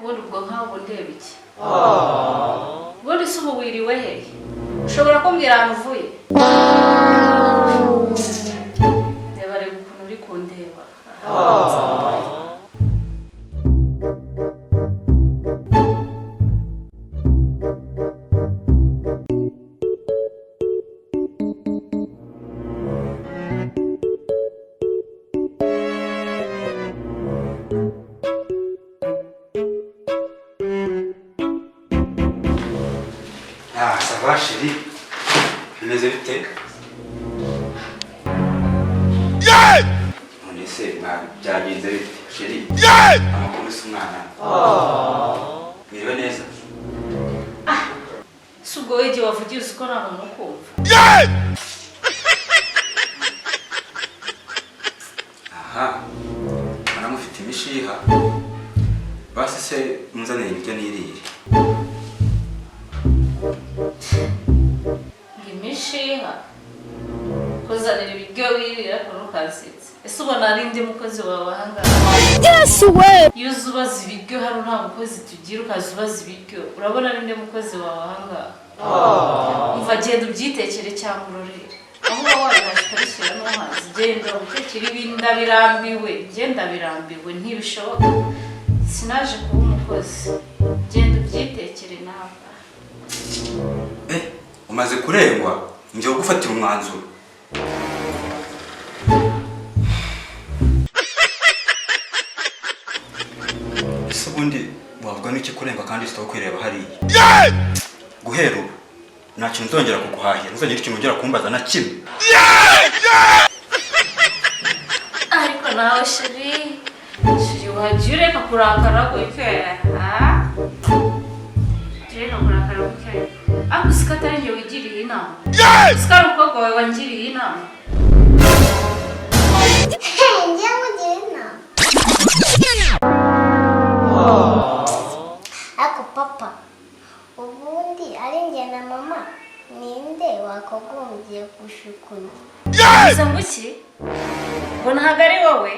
Ubundi ubwo nkaho ubu ndeba iki? Ubundi se ubu wiriwe hehe? Ushobora kumbwira ahantu uvuye? Reba, reba ukuntu uri kundeba. Ah, ça va, chérie? Bimeze bite? None se byagenze bite, chérie? Amakuru si umwana? Mwiriwe neza? Si ubwo wowe igihe wavugiye, uzi ko nta muntu ukumva? Aha, muramufite imishiha. Basi se munzanire ibiryo nirire. Ngo imishiha? Kuzanira ibiryo wirira, ariko ntukansetse. Ese ubona ari ndi mukozi wawe ahangaha? Yesu we! Iyo uza ubaza ibiryo hano, nta mukozi tugira. Ukaza ubaza ibiryo, urabona ari ndi mukozi wawe ahangaha? Umva, genda ubyitekere cyangwa urorere aho uba wabibasha ukabishyira no hasi. Genda utekere ibi, ndabirambiwe, genda, birambiwe, ntibishoboka. Sinaje kuba umukozi. Genda ubyitekere nawe. Eh, umaze kurengwa, ngiye kugufatira umwanzuro. Ese ubundi wavuga n'iki kurengwa kandi sitaba kwireba hariya? Guhera ubu nta kintu nzongera kuguhahira, ntuzongera ikintu wongera kumbaza na kimwe. Ariko nawe, chéri, chéri, wagiye ureka kurakara gutya? Ah? Jya ureka kurakara gutya. Ariko usiko atari njye wigiriye inama? Usiko ari umukobwa wawe wangiriye inama? Njye nkugira inama? Ariko papa, ubundi ari njye na mama, ninde wakagombye gushuka undi? Uvuze ngo iki? Ngo ntabwo ari wowe?